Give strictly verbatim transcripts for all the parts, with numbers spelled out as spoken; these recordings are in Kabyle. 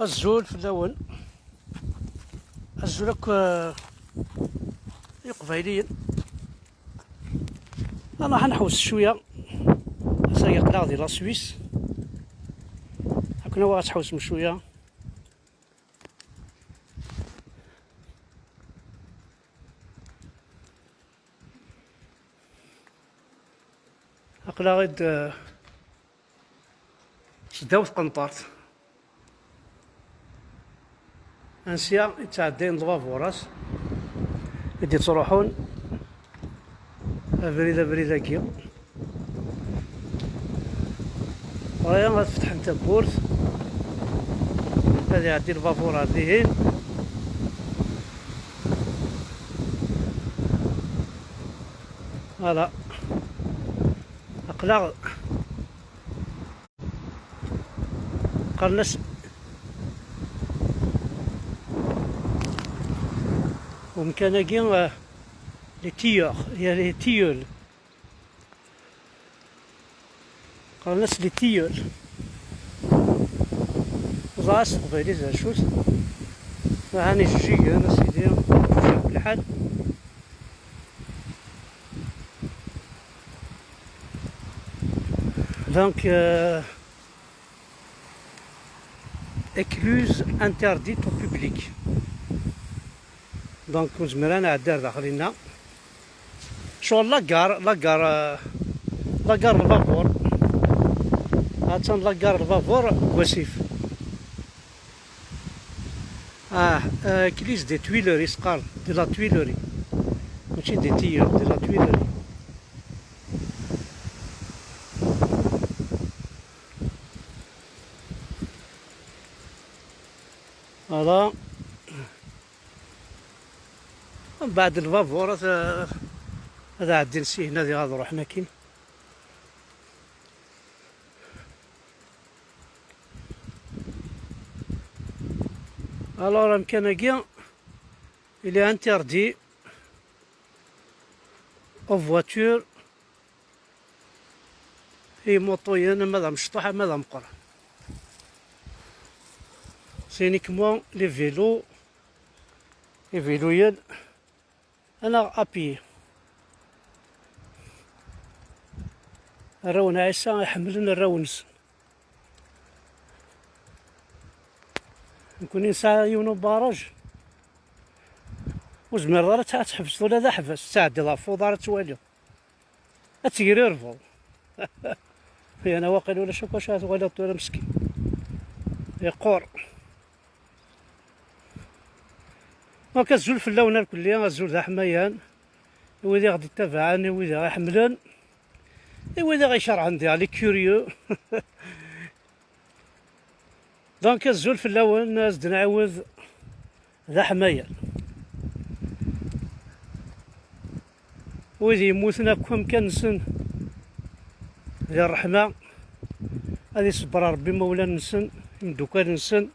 Azul fell-awen. Azul akk, eh, Iqbayliyen. Ad nruḥ ad nḥewwes cwiya. Ass-agi aql-aɣ di la Suisse. Akken ad tḥewwsem cwiya. Aql-aɣ-id, eh, seddaw tqenṭert. Ansi i ttɛeddayen lbaburat i d-ittruḥun abrid, abrid-agi. Ɣaya ad fetḥen tawwurt, ad iɛeddi lbabur ar dihin. Voilà. Aql-aɣ qqaren-as umkan-agi, eh, les tilleuls, il y a les tilleuls. Qqaren-as les tilleuls. Ẓer s teqbaylit d acu-t. Ahan ijeǧǧigen, a sidi, ijeǧǧigen lḥal. Donc, euh, écluse interdite au public. Donc, ur nezmir ad nɛeddi ar daxel-inna. Ccɣel lagar, lagar, euh, lagar lbabur. Attan lagar lbabur deg wasif. Ah, euh, écluse des Tuileries, i s-qqaren, de la Tuileries. Mačči des tilleuls, de la Tuileries. Voilà. Mbeɛd lbabur ad, ad ɛeddin syin, ad, ad ruḥen akkin. Alors, amkan-agi, il est interdit aux voitures, i imuṭuyen, ama d amecṭuḥ, ama d ameqqran. C'est uniquement les vélos, iviluyen, anaɣ à pied. Arraw n Ɛisa iḥemmlen arraw-nsen. Nekkni nesɛa yiwen ubaraj, ur zmireḍ ara ad tḥebseḍ ula d aḥbas, tettɛeddiḍ ɣef uḍar ad twaliḍ. Ad tegrirbeḍ. Yana waqil ulac akk acu ara twaliḍ tura meskin. Yeqqur. Donc azul fell-awen irkelli, azul d aḥmayan, i wid i ɣ-d-ittabaɛen, i wid i ɣ-iḥemmlen, i wid i ɣ-ikerhen diɣ, les curieux. Donc azul fell-awen, ad s-d-nɛiwed d aḥmayan. Wid yemmuten akk amkan-nsen di ṛṛeḥma, ad iṣebber Ṛebbi imawlan-nsen, imeddukal-nsen,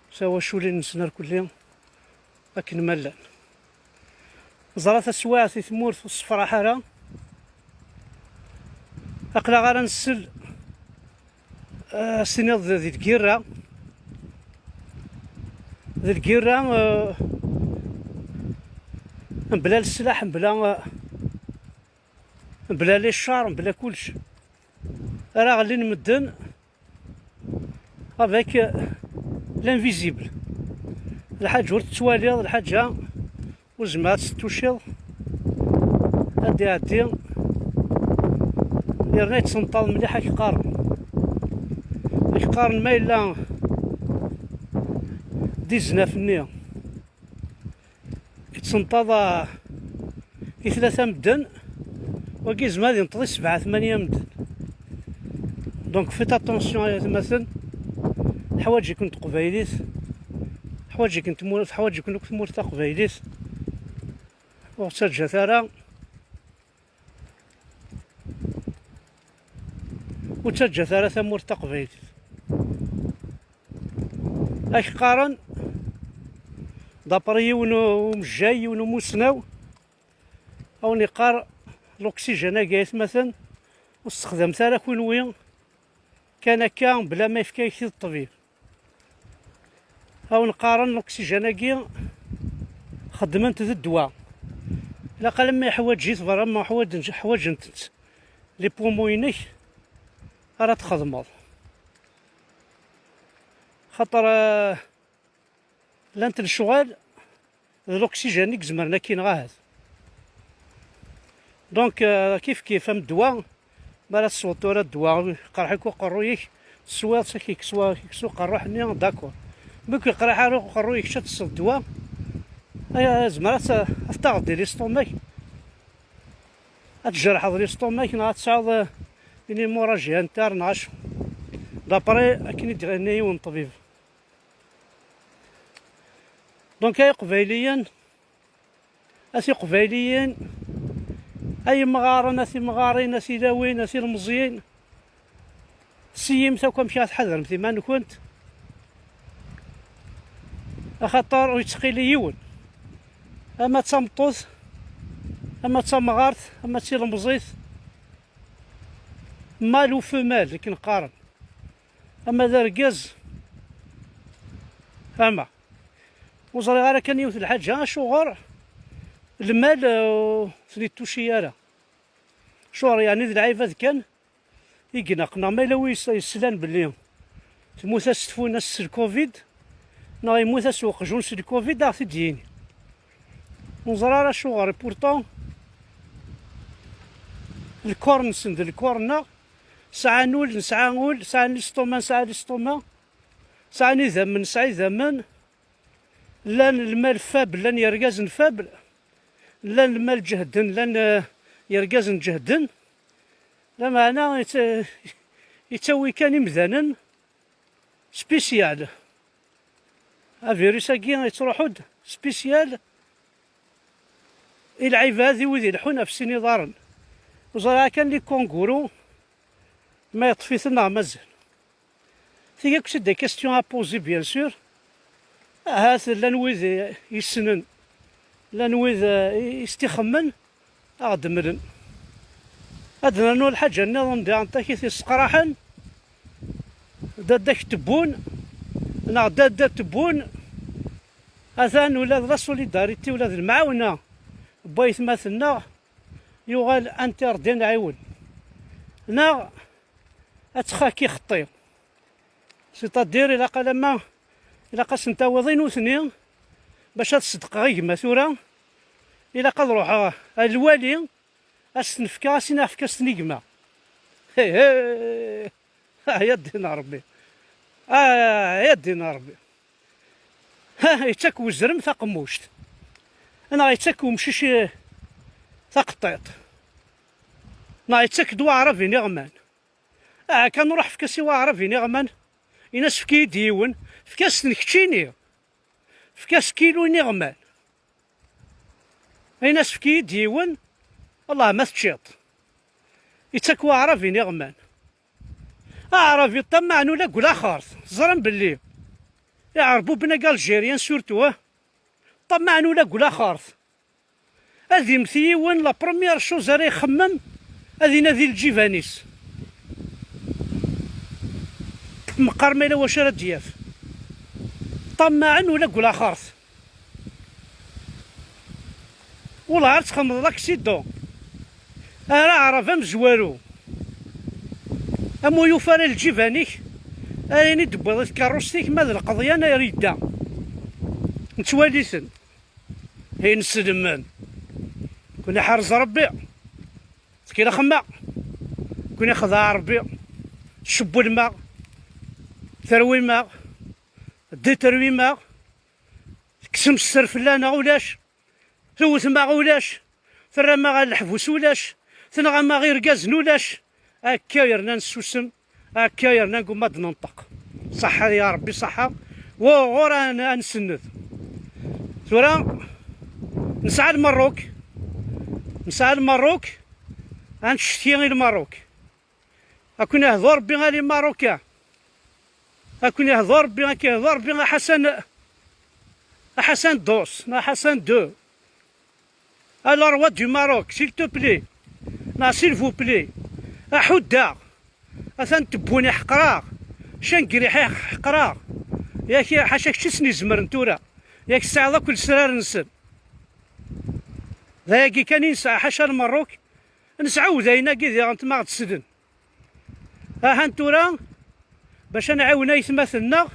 s twaculin-nsen irkelli akken ma llan. Ẓra taswiɛt i tmurt ur tessefraḥ ara. Aql-aɣ ara nsel, eh, s-tiniḍ d, di lgirra, di lgirra, eh, mebla leslaḥ, mebla, eh, mebla les chars, mebla kullec. Ara ɣellin medden avec, euh, l'invisible. Lḥaǧa ur tettwaliḍ, lḥaǧa ur zmireḍ ad tt-tuciḍ. Ad d-iɛeddi, yerna yettsenṭaḍ mliḥ, ad k-qqaren. Ad k-qqaren ma yella dix-neuf-nni yettsenṭaḍ i tlata medden, wagi yezmer ad yenṭeḍ i sebɛa, tmanya medden. Donc faites attention ay atmaten, teḥwaǧ-iken teqbaylit, teḥwaǧ-iken tmurt, teḥwaǧ-iken akk tmurt taqbaylit. Ur ttaǧǧat ara, ur ttaǧǧat ara tamurt taqbaylit. Ad k-qqaren, d'après yiwen umejjay, yiwen umusnaw, a wen-iqqar l'oxygène-agi ay atmaten, ur s-texdamet ara kunwi kan akka bla ma yefka-yak-t-id ṭṭbib. Awen qqaren l'oxygène-agi xeddmen-t d ddwa. Ilaq alamma yeḥwaǧ-it berra, ma ḥwaǧen-, ḥwaǧen-tent les poumons-inek ara txedmeḍ. Xaṭer, eh, llant lecɣal d l'oxygène i izemren ad k-ineɣ ahat. Donc, euh, kif kif am ddwa, mi ara tesweḍ tura ddwa, iqerḥ-ik uqerruy-ik, teswiḍ-tt, ad k-yekkes wa-, ad k-yekkes uqerruḥ-nni, d'accord. Mi ur k-yeqriḥ ara uqerruy-ik, ad tesseḍ ddwa, ay, zemreɣ ad t-, ad t-taɣeḍ di l'estomac, ad tjerḥeḍ l'estomac, neɣ ad tesɛuḍ, euh, une hémorragie interne, neɣ acu. D'après akken i d-yenna yiwen n ṭṭbib. Donc, ay Iqbayliyen, a Tiqbayliyin, ay imɣaren, a timɣarin, a tilawin, a tilmeẓyin, siyyimt akk amek ara tḥadremt iman-nkent, axaṭer ur yettqili yiwen, ama d tameṭṭut, ama d tamɣart, ama d tilemẓit, mâle ou femelle, akken qqaren. Ama d argaz, ama. Ur ẓriɣ ara kan yiwet n lḥaǧa, acuɣer lmal, uh, ur ten-ittuci ara? Acuɣer, yeɛni d lɛibad kan i ineqq, neɣ ma yella wi yes-, yeslan belli temmut-as tfunast s lkovid, neɣ yemmut-as uqjun s lkovid, ad ɣ-t-id-yini. Ur neẓri ara acuɣer, et pourtant, lkor-nsen d lkor-nneɣ, sɛan ul, nesɛa ul, sɛan listoma, nesɛa listoma, sɛan idammen, nesɛa idammen, llan lmal faible, llan yergazen faible, llan lmal ǧehden, llan, eh, yergazen ǧehden. Lameɛna yett-, yettawi kan imdanen spécial. Avirus-agi yettruḥu-d spécial i lɛibad, i wid ileḥḥun ɣef sin iḍarren. Ur ẓriɣ kan les kangourous ma yeṭṭef-iten neɣ mazal. Tigi akk c'est des questions à poser, bien sûr. Ahat llan wid i yessnen, llan wid, eh, i, i s-t-ixemmen, ad ɣ-d-mlen. Ad d-nernu lḥaǧa nniḍen diɣen takit yesseqraḥen, dadda-k Tebbun, neɣ dadda Tebbun, atan ula d la solidarité, ula d lemɛawna n waytmaten-nneɣ, yuɣal interdit ad nɛiwen. Neɣ ad txaki xeṭṭi. C'est-à-dire, ilaq alamma, ilaq ad sen-tawiḍ i nutni, bac ad ṣeddqeɣ i gma tura, ilaq ad ruḥeɣ ar lwali, ad s-ten-fkeɣ, ad s-iniɣ efk-as-ten i gma. He, he. Ah, ya ddin a Rebbi. Ah, ya ddin a Rebbi. Ha, yettak wezrem taqemmuct. Neɣ yettak umcic, eh, taqeṭṭiṭ. Neɣ yettak-d waɛrab iniɣman. Aha kan ruḥ efk-as i waɛrab iniɣman. Ini-as efk-iyi-d yiwen. Efk-as-ten keččini. Efk-as kilu iniɣman. Ini-as efk-iyi-d yiwen. Allah ma teččiḍ. Yettak waɛrab iniɣman. Aɛrabi ṭṭamaɛen ula deg ulaxert. Ẓran belli iɛerbuben-agi algériens surtout, ah, ṭṭamaɛen ula deg ulaxert. Ad immet yiwen, la première chose ara ixemmem, ad inadi lǧiban-is. Meqqar ma yella wacu ara d-yaf. Ṭṭamaɛen ula deg ulaxert. Wellah ad txedmeḍ l'accident. Ara aɛrab amezwaru. Am ur yufi ara lǧiban-ik, ayen i d-tewwiḍ i tkeṛṛust-ik, ma d lqeḍyan ara yedda. Nettwali-ten. Ay neslem. Kun iḥrez Rebbi. Tkellxem-aɣ. Kun ixdeɛ Rebbi. Tcewwlem-aɣ. Terwim-aɣ. Détruim-aɣ. Tekksem sser fell-aneɣ ulac. Tewtem-aɣ ulac. Terram-aɣ ɣer leḥbus ulac. Tenɣam-aɣ irgazen ulac. Akka yerna nessusem. Akka yerna nggumma ad d-nenṭeq. Ṣaḥḥa ya Rebbi, ṣaḥḥa. Wuɣur ad n-, ad nsenned? Tura nesɛa Lmerruk. Nesɛa Lmerruk. Ad ncetki i Lmerruk. Ad ken-ihdu Rebbi a les Marocains. Ad ken-ihdu Rebbi, ad k-ihdu Rebbi a Ḥasan, a Ḥasan dos, neɣ a Ḥasan deux. A le roi du Maroc, s'il te plaît, neɣ s'il vous plaît, aḥuddeɣ. Atan Tebbun iḥeqreɣ, Cangriḥ iḥeqreɣ, Yak, ḥaca kečč i sen-izemren tura. Yak, tesɛiḍ akk lesrar-nsen. D ayagi kan i nesɛa, ḥaca Lmerruk. Nesɛa udayen-agi diɣen ma ɣ-d-slen. Ahan tura, bac ad nɛiwen aytmaten-nneɣ,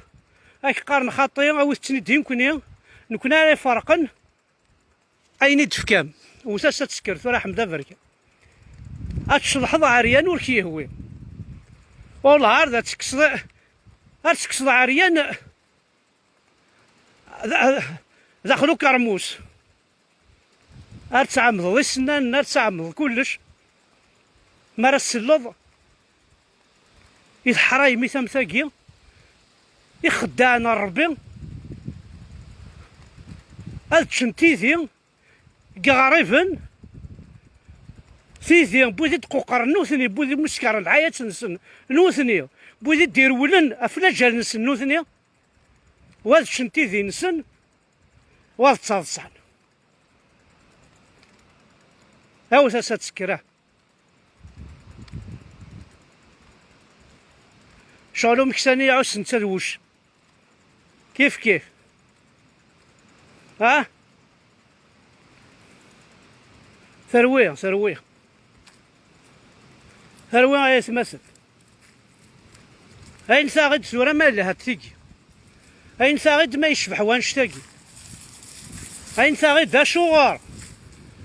ad k-qqaren xaṭi, awit-ten-id i nekni, nekni ara iferqen ayen i d-tefkam. Wwet-as ad tesker tura, Ḥmed Aberkan. Ad tceḍḥeḍ ɛeryan ur k-yehwi. Wallah, ar d ad tekkseḍ, ar tekkseḍ ɛeryan d-, d-, daxel ukermus. Ar tɛemmdeḍ isennanen, ar tɛemmdeḍ kullec. Mi ara tselleḍ i teḥrayem i tamt-agi, ixeddaɛen n Ṛebbi, ad ččen tidi n yiɣriben, tidi n wid i d-quqren nutni, n wid i muskaren lḥayat-nsen nutni, n wid i d-irewlen ɣef laǧal-nsen nutni, u ad ččen tidi-nsen, u ad ttaḍsan. Awet-as ad tekker, ah. Ccɣel umeksan i iɛussen d tadwuct. Kif kif. Ha? Terwi, terwi. Terwi ay atmaten. Ayen taɣ-id tura ma lhat tigi. Ayen taɣ-id ma yecbeḥ wanect-agi. Ayen taɣ-id acuɣer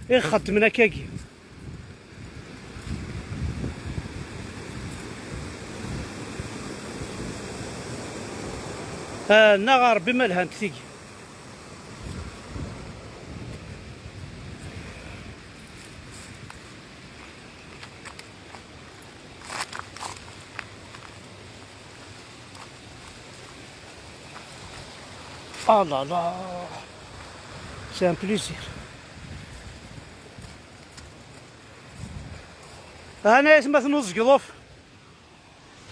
i xeddmen akkagi. Ah, neɣ Ṛebbi ma lhant tigi. Ah là là, c'est un plaisir. Hana aytmaten uzegḍuf,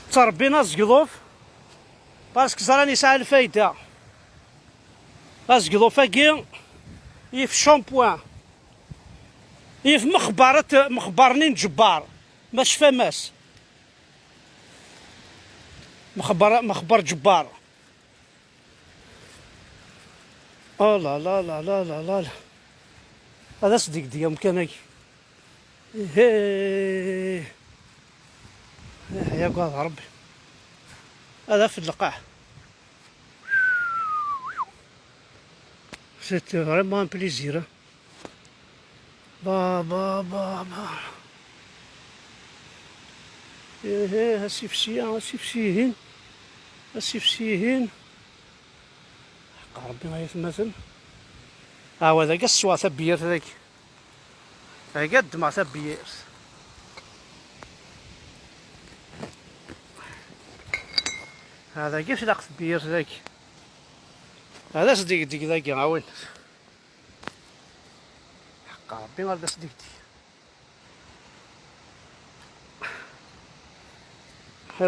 ttrebbin azegḍuf, parce que ẓran yesɛa lfayda. Azegḍuf-agi yif shampoing, yif mexbaret, mexbar-nni n Ǧebbar, ma tecfam-as. Mexbar, mexbar Ǧebbar. Oh là là là là là là là. Ad as-degdeg amkan-agi. Ihey. Ihey, agad Ṛebbi. Ad af lqaɛ. C'est vraiment un plaisir, hein. Ba, ba, ba, ba. Ihey, asifsi-a, asifsi-ihin. Asifsi-ihin. Ḥeqqa Ṛebbi ay atmaten. Awa dagi ad sweɣ tabyirt dagi. Dagi ad ddmeɣ tabyirt. Ha dagi tlaq tebyirt dagi. Ad as-degdeg dagi, awin. Ḥeqqa Ṛebbi ad as-degdeg.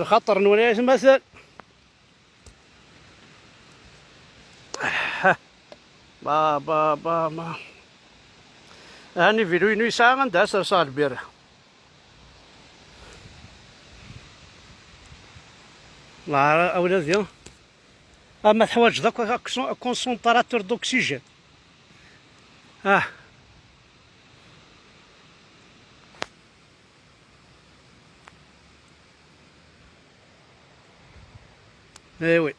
Lxaṭer-nwen ay atmaten. Ba, ba, ba, ba. Ani vilu-inu yesɛa anda ad serseɣ lbira. La, awladi. Ama teḥwaǧeḍ akk akonsentratur d'oxygène. Ah. Eh oui.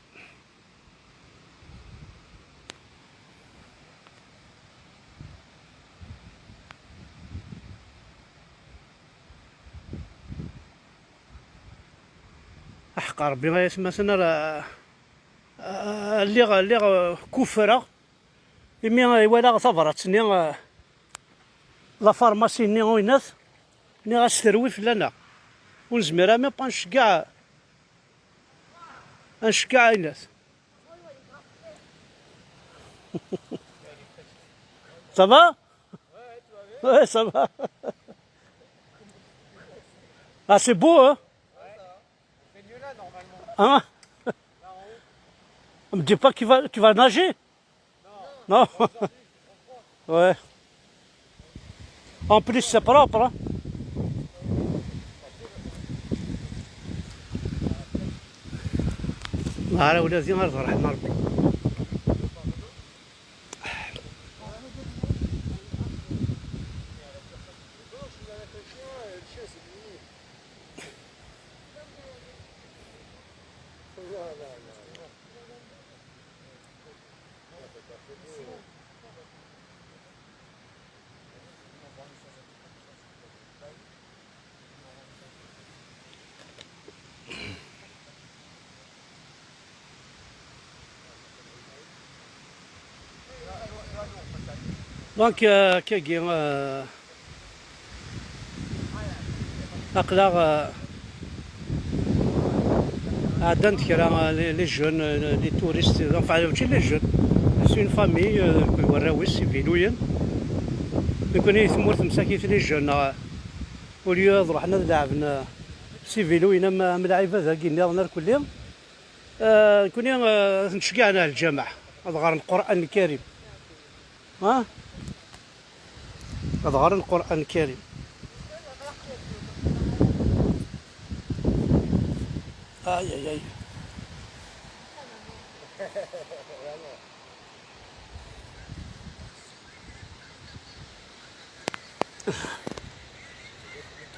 Aḥeqqa Ṛebbi ay atmaten ara, ah, lliɣ, lliɣ, ah, kuffreɣ. Imi i walaɣ tabrat-nni, eh, la pharmacie-nni, winat, nniɣ-as terwi fell-aneɣ. Ur nezmir ara même pas ad nceggeɛ, ad nceggeɛ ayennat. Ça va? Ouais, ça va. Ah, c'est beau, hein? Hein? Me dis pas que tu vas, tu vas nager? Non. Ouais. En plus, c'est propre, hein. Ara ula d ar d ṛṛeḥma Ṛebbi. Donc, euh, akkagi, euh, aql-aɣ, euh, ɛeddan-d kra, euh, les, les jeunes, euh, les touristes, enfin, mačči les jeunes, c'est une famille, euh, d warraw-is, iviluyen. Nekkni di tmurt msakit les jeunes, euh, au lieu ad ruḥen ad leɛben, euh, s iviluyen am, am lɛibad-agi nniḍen irkelli. آه، كوني، آه، نشجعنا الجماعة. أظهر القرآن الكريم. ها؟ أظهر القرآن الكريم. آي، آي، آي.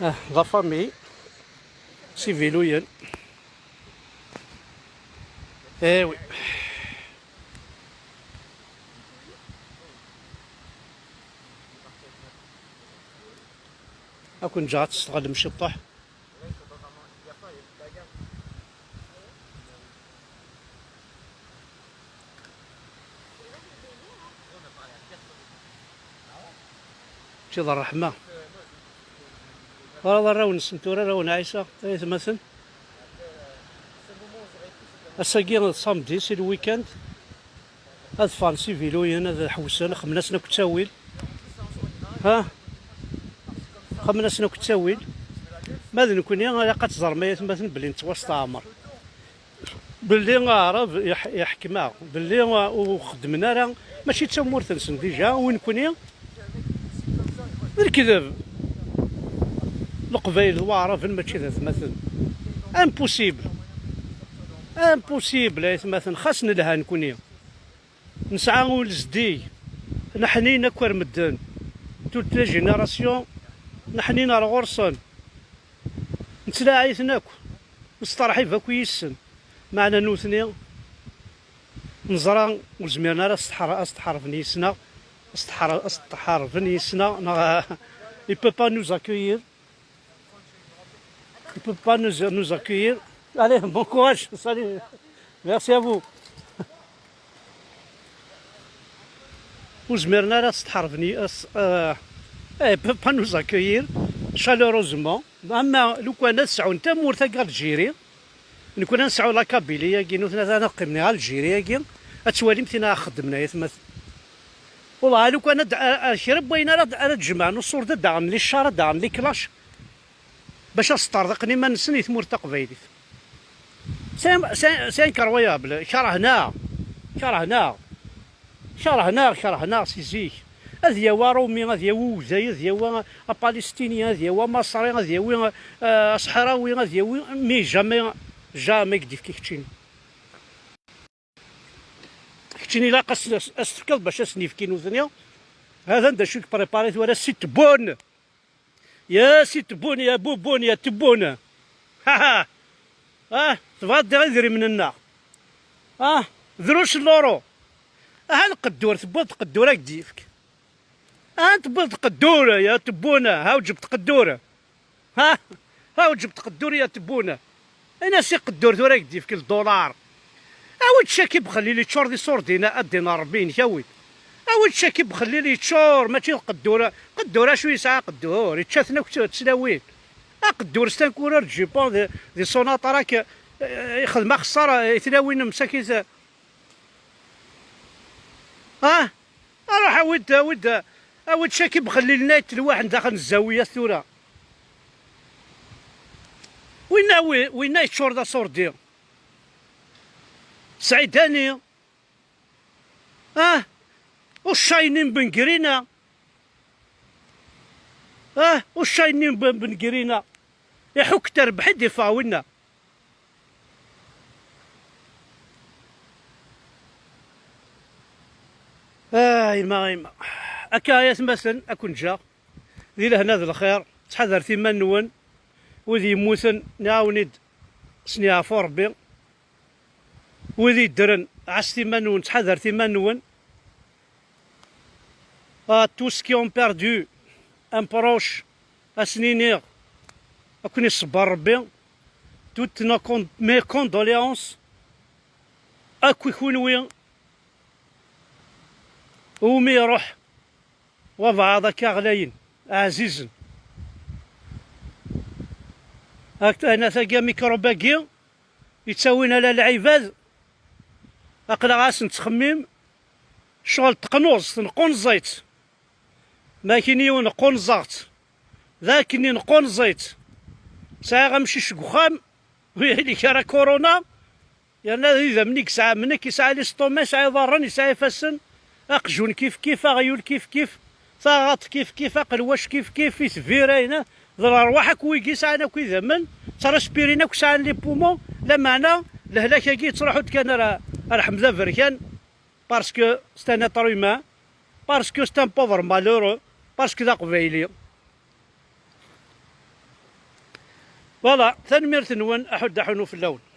آه، la famille. Siviluyen. Eh oui. Ad ken-ǧǧeɣ ad testeɣlem ciṭṭaḥ. Mačči d ṛṛeḥma. Ɣer warraw-nsen tura, arraw n Ɛisa, ay atmaten. Ass-agi d samedi, c'est le week-end. Ad ffɣen s iviluyen, ad ḥewsen, xemmen-asen akk ttawil. Ha? Xemmen-asen akk ttawil. Ma d nekkni, ilaq ad teẓrem, ay atmaten, belli nettwasteɛmer. Belli aɛrab iḥ-, iḥkem-aɣ, belli ur xeddmen ara, mačči d tamurt-nsen déjà, wi nekkni, d lekdeb. Leqbayel d waɛraben mačči d atmaten. Impossible. Impossible, ay atmaten, xas nelha nekkni. Nesɛa ul zeddig. Neḥnin akk ar medden. Toute la génération, neḥnin ar ɣur-sen. Nettlaɛi-ten akk. Nesteṛḥib akk yis-sen. Meɛna nutni, neẓra ur zmiren ara ad s-tḥar-, ad s-tḥarben yis-neɣ. Ad s-tḥar-, ad s-tḥarben yis-neɣ, neɣ, il peut pas nous accueillir. Il peut pas nous, nous accueillir. Allez, bon courage. Salut. Merci à vous. Ur zmiren ara ad s-tḥarben i-, as-, euh, eh, peut pas nous accueillir chaleureusement. Ama lukan ad sɛun tamurt-agi Algérie, nekkni ad nesɛu la Kabylie-agi, nutni ad qqimen ɣer Algérie-agi, ad twalim tin ara xeddmen, ay atmaten. Wallah, lukan ad, a, a, kra n wayen ara d, ara d-jemɛen uṣurd, ad d-aɣen les chars, ad d-aɣen les clashs, bac ad sṭerḍiqen iman-nsen i tmurt taqbaylit. C'est, c'est, c'est incroyable. Kerhen-aɣ. Kerhen-aɣ. Kerhen-aɣ, kerhen-aɣ si zik. Ad yawi Aṛumi, ad yawi Uday, ad yawi Apalestini, ad yawi Amaṣri, ad yawi, euh, Aṣeḥrawi, ad yawi, mais jamais, jamais i k-d-yefki keččini. Keččini ilaq as, as, as tefkeḍ bac as-nefki nutni. Hada d acu i k-préparé tura si Tebboune. Ya si Tebboune, ya Bouboune, ya Tebboune. Ha, ha. Ah, tebɣa ad d-iɣ idrimen-nneɣ. Ah, drus n l'euro. Aha lqeddur, tewwiḍ-d qeddur ad k-d-yefk. Aha tewwiḍ-d qeddur, ya Tebboune, ha uǧeb-d qeddur. Ha, ha uǧeb-d qeddur, ya Tebboune. Ini-as i qeddur tura ad k-d-yefk ldular. Awi-d caki bxellil yeččur d iṣurdiyen, a ddin Ṛebbi-inek, awi-d. Awi-d caki bxellil yeččur, mačči d qeddur. Qeddur acu yesɛa qeddur? Yečča-ten akk tlawin. Aqeddur c'est un coureur de jupon di, di son atraque, eh, ixdem axeṣṣar i tlawin msakit. Ah, aruḥ awi-d, awi-d, awi-d caki bxellil-nni yettelwaḥen daxel n zzawiyat tura. Winna wi-, winna yeččur d aṣurdi. Sɛidani. Ah, uccay-nni n Ben Grina. Ah, uccay-nni n Ben, Ben Grina. Iḥukk terbeḥ i d-iffeɣ winna. Ayma, ayma. Akka ay atmaten, ad ken-ǧǧeɣ di lehna d lxir. Ttḥadaret iman-nwen. Wid yemmuten, niɛawen-id, sen-yeɛfu Rebbi. Wid yeddren, ɛasset iman-nwen, ttḥadaret iman-nwen. À tous ceux qui ont perdu un proche, ad sen-iniɣ, ad ken-iṣebber Rebbi. Toutes nos con-, mes condoléances. Akk i kunwi umi iruḥ wabɛaḍ akka ɣlayen, ɛzizen. Ak-, ana tagi, amikrub-agi yettawin ala lɛibad, aql-aɣ asen-ttxemmim, ccɣel teqnuẓt, nqunẓ-itt. Ma akin yiwen nqunẓeɣ-tt, d akken nqunẓ-itt. Sɛiɣ amcic deg uxxam, ur yili kra corona, yerna d idammen i yesɛa, mnek yesɛa l'estomac, yesɛa iḍarren, yesɛa ifassen, aqjun kif kif, aɣyul kif kif, taɣaṭ kif kif, aqelwac kif kif, itbirayen, d lerwaḥ akk wigi sɛan akk idammen, ttrespirin akk sɛan les poumons, lameɛna lehlak-agi yettruḥu-d kan ar, ar Ḥmed Aberkan, parce que c'est un être humain, parce que c'est un pauvre malheureux, parce que d aqbayli. Voilà, tanemmirt-nwen, aḥuddu aḥunnu fell-awen.